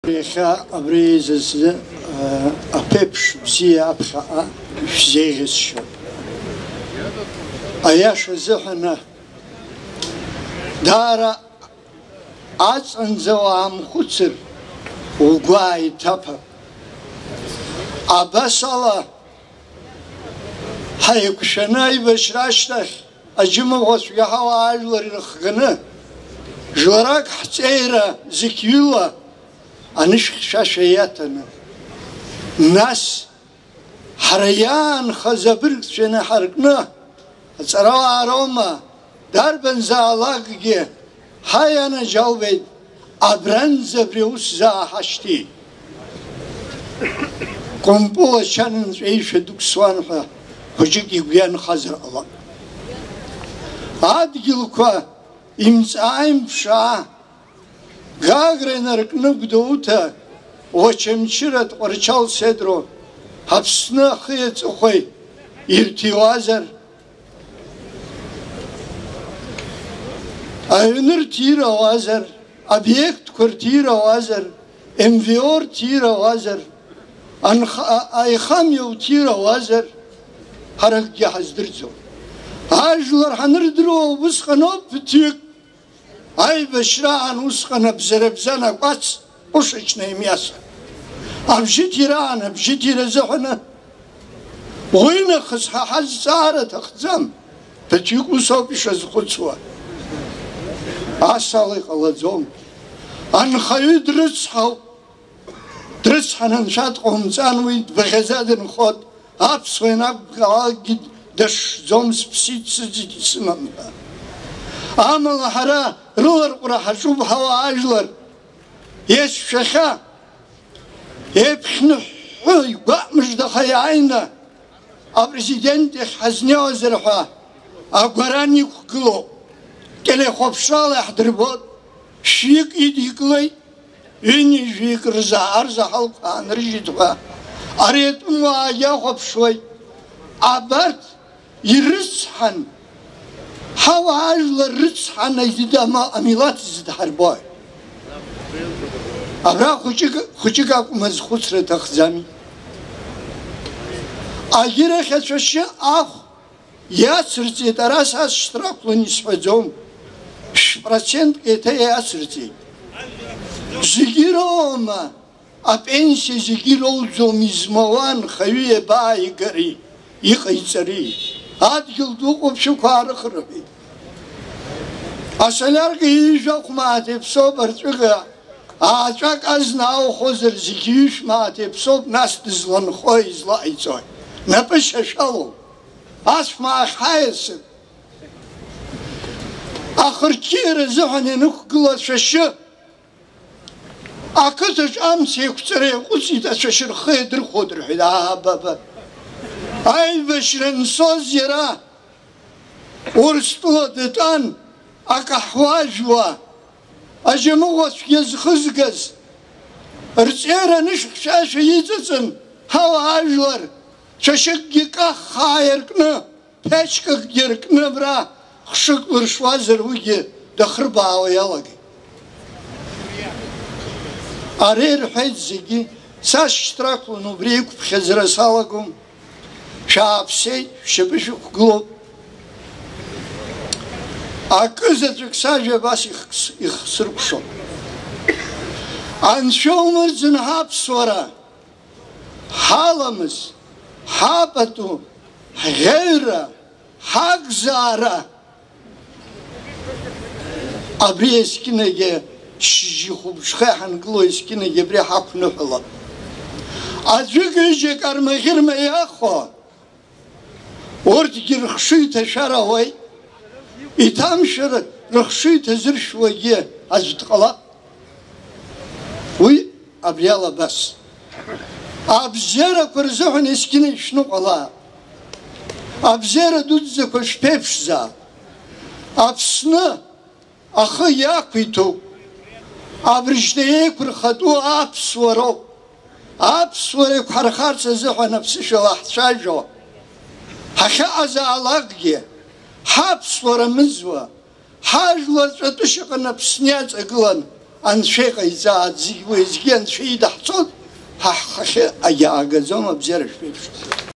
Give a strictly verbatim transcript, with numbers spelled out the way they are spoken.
Иахьа абри еизазы, э, аԥеиԥш бзиа аԥхьаҟа шәзеиӷьасшьоит. Аиаша азыҳәан, даара аҵанӡа уаамхәыцыр, угәы ааиҭаԥап. Абас ала ҳаиқәшәаны аибашьра ашьҭахь аџьымаӷәацәгьа ҳауаажәлар ирыхганы, жәларак ҳҵеира зықьҩыла анышә хьшәашәа иаҭаны, нас ҳара иаанхаз абыргцәа инаҳаркны, аҵарауаа роума, дарбанзаалакгьы ҳаианаџьалбеит, абранӡа абри аус зааҳашьҭи. Кәымпыл ачанынҵәеишәа дықәсуан ҳәа хәыҷык игәы ианхазар ҟалап. Адгьылқәа имҵаа-имԥшаа, Гагра инаркны Гәдоуҭа, Очамчыра, Тҟәарчал, Седро, Аԥсны ахи аҵыхәеи ирҭиуазар, аҩны рҭира ауазар, обиектқәа рҭира ауазар, М В О рҭира ауазар, анх-, а-, аихамҩа уҭира ауазар, ҳара акгьы ҳаздырӡом. Ажәлар ҳанырдыруа убысҟаноуп ԥыҭҩык. Аибашьраан усҟан абзарбзан акәац ҟәышаҽны имҩасуан. Абжьыҭираан абжьыҭира азыҳәаны. Уинахыс ҳа ҳазҵаара аҭахӡам, ԥыҭҩык ус ауп ишазхәыцуа. Ас ала иҟалаӡом. Анхаҩы дрыцҳауп. Дрыцҳаны анцәа дҟоумҵан, уи дбаӷьаӡа дынхот, аԥсуа ианакәгалакгьы дашшӡом, сыԥсит, сыӡит, исымам ҳәа. Амала ҳара рыларҟәра ҳаҿуп ҳауаажәлар, иацәшәахьа, еиԥхьныҳәҳәы игәаҟ мыждаха иааины, апрезидент иахь ҳазнеиуазар ҳәа агәаран иқәгылоуп. Телехәаԥшрала иаҳдырбоит, шәҩык идикылеит, ҩынҩажәаҩык рзы арзаҳалқәа аанрыжьит ҳәа. Ари атәымуаагьы ахәаԥшуеит. Абарҭ ирыцҳан, ҳауаажәлар рыцҳан, изыда-, ама-, амилаҭ изыдҳарбои? Абра хәыҷык, хәыҷык акәым азхәыцра аҭахӡами? Агьырахь ацәашьы ахә иацырҵеит, ара са сшьҭра ақәлан исҳәаӡом. Шә-, процентк еиҭа иацырҵеит. Зегьы роума? Апенсиа зегьы ироуӡом, измауа анхаҩы иабааигари, иҟаиҵари? Адгьыл ду ҟәыԥшәықәа аарыхырҳәеит. Асолиарка ҩажәа хә мааҭ иаԥсоуп, арҵәыга ааҵәак азна аухозар, зегьы ҩышә мааҭ иаԥсоуп, нас дызланхои, излаҟаиҵои? Напы шьашәалоуп. Ас шә мааҭ ҳаиасып. Ахырқьиара азыҳәан ианықәгыла ацәашьы, ақыҭаҿ амца еиқәҵара иаҟәыҵит, ацәашьы рхы иадырхәоит рҳәеит. Аа, ба, ба. Аибашьра ансоз иара Урыстәыла дтәан, акаҳуа жәуа, аџьамыӷәацәгьа зхызгаз, рҵеира анышә хьшәашәа иҵыҵын, ҳауаажәлар цәашьыкгьы каххаа иаркны, ԥечкакгьы ркны абра хшык лыршуазар, уигьы дахырбаауа иалагеит. Ари рҳәеит зегьы, са сшьҭрақәлан убри иқәԥхьаӡара салагом, шәааԥсеит, шәшьапы шәықәгылоуп. Акы заҵәык сажәа абас ихс-, ихсыркәшон. Анцәа умырӡын ҳаԥсуара! Ҳаламыс, ҳапату, ҳӷьеҩра, ҳакзаара. Абри есқьынагьы шьыжьхәыԥшха иҳангыло есқьынагьы абри ҳақәныҳәалап. Аӡәык-ҩыџьак армаӷьырма иахо, урҭгьы рыхшыҩ ҭашәар ауеит, иҭамшәар рыхшыҩ ҭазыршәуагьы аӡә дҟалап. Уи абриала абас. Абзиарақәа рзыҳәан есқьына ишәныҟәалаап. Абзиара дуӡӡақәа шәԥеиԥшзаап. Аԥсны ахы иақәиҭуп. Абыржәтәи еиқәырхатәу аԥсуароуп. Аԥсуара еиқәҳархарц азыҳәан аԥсышәала ҳцәажәо, ҳахьыҟазаалакгьы, ҳаԥсуара мыӡуа, ҳажәлар ҵәатәышьаҟны Аԥсны иаҵагылан, Анцәа иҟаиҵааит зегь, уеизгьы Анцәа идаҳҵоит, ҳа ҳхахьы агьаагаӡом, абзиара шәԥеиԥш.